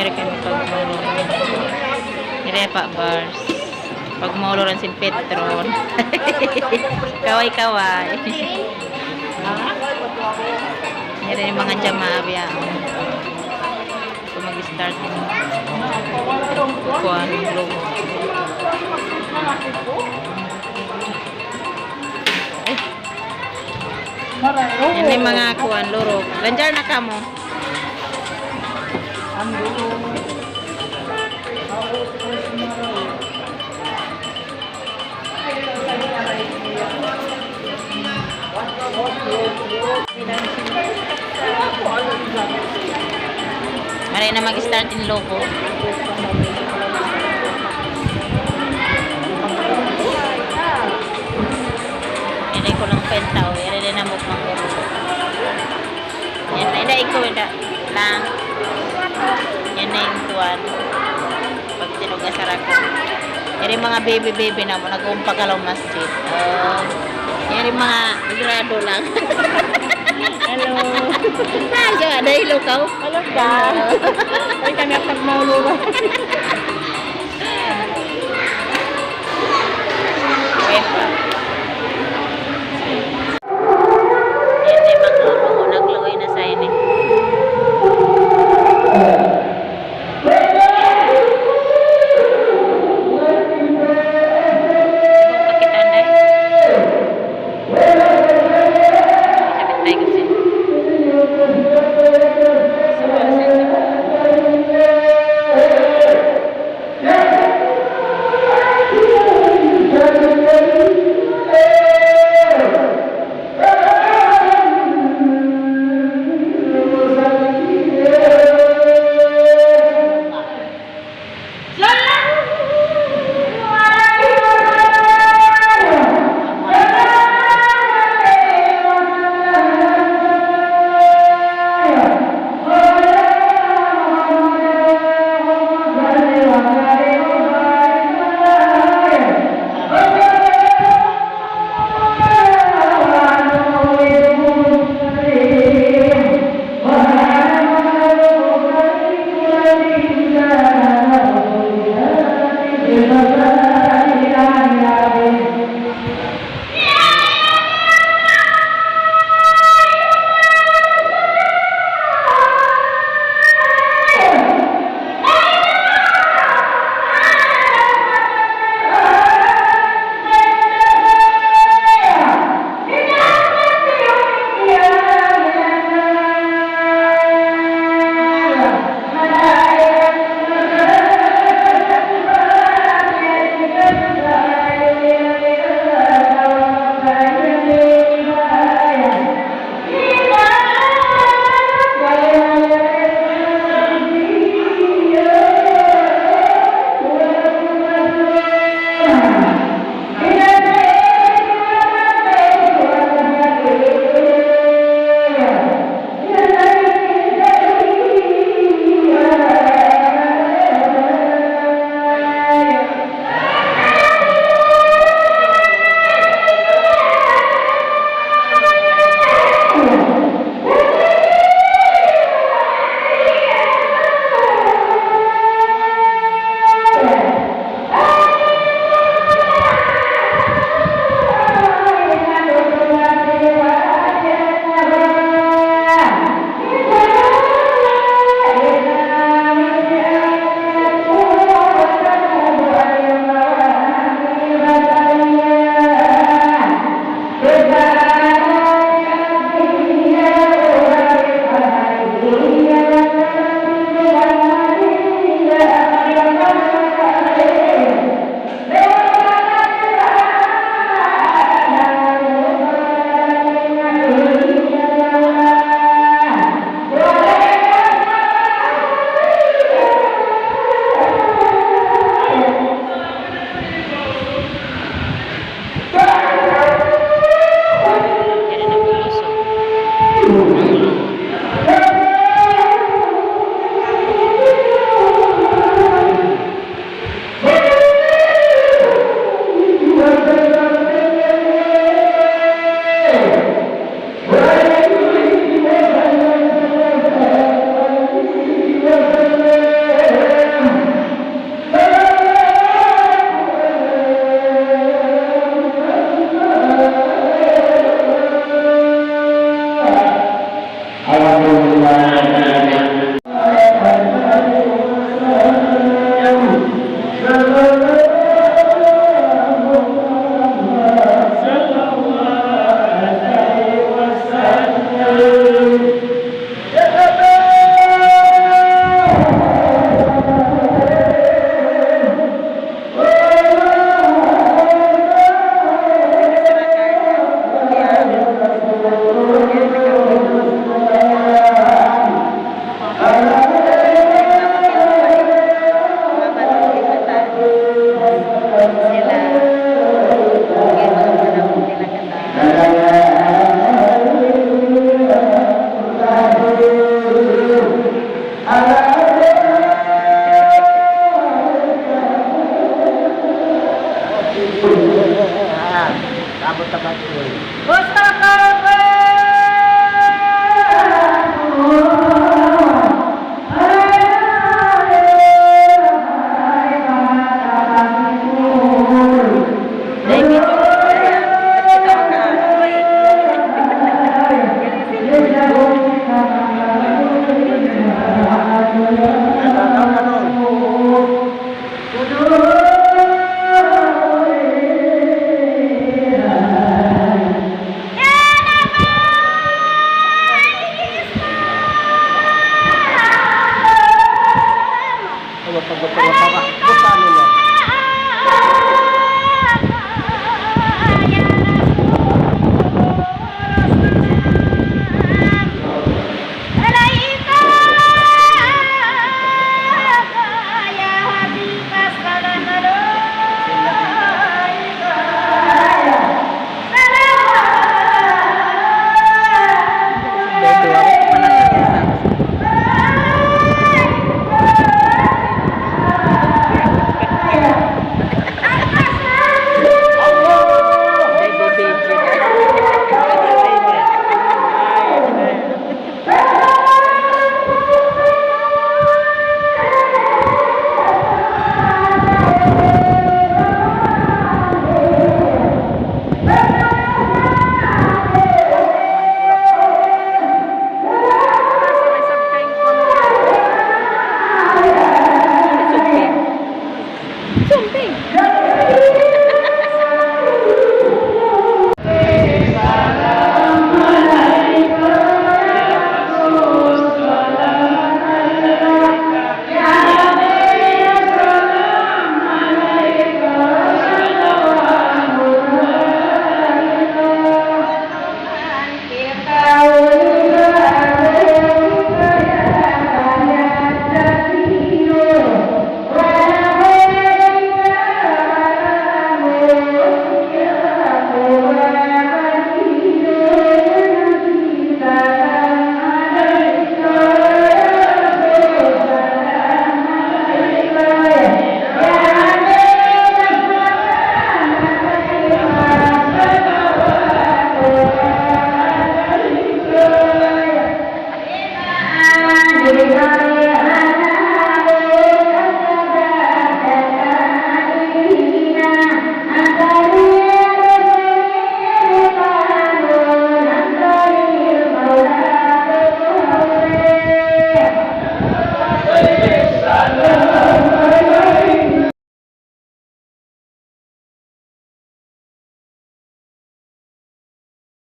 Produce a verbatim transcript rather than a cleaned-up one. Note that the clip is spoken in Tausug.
Yari kami pagmulong. Yari pa bars. Pagmulong sin Petron. Kaway-kaway. Yari in manga jamaa biya'. So, mag-start in kuwan, vlog. Ay. Yan in manga kuwan, luruk. Lanjar na kamo. Mari na mag-start in logo. Ini ko lang penta, o. Ini na mukbang ko. Yan na, ina, ikaw, ina. Lang. Yan na in kuwan. Pagtinugas ha rakun. Yari in manga baby-baby namu', nag-uumpa ha lawm masjid. O. Yari in manga grado lang. Hello. Ah, siya, ada hello ka. Hello ka. Ay, kami ang pagmauluwa. Yan, mangulungun, nagluoy na sa ini. Pakitaan na. Kapit tayo kasi.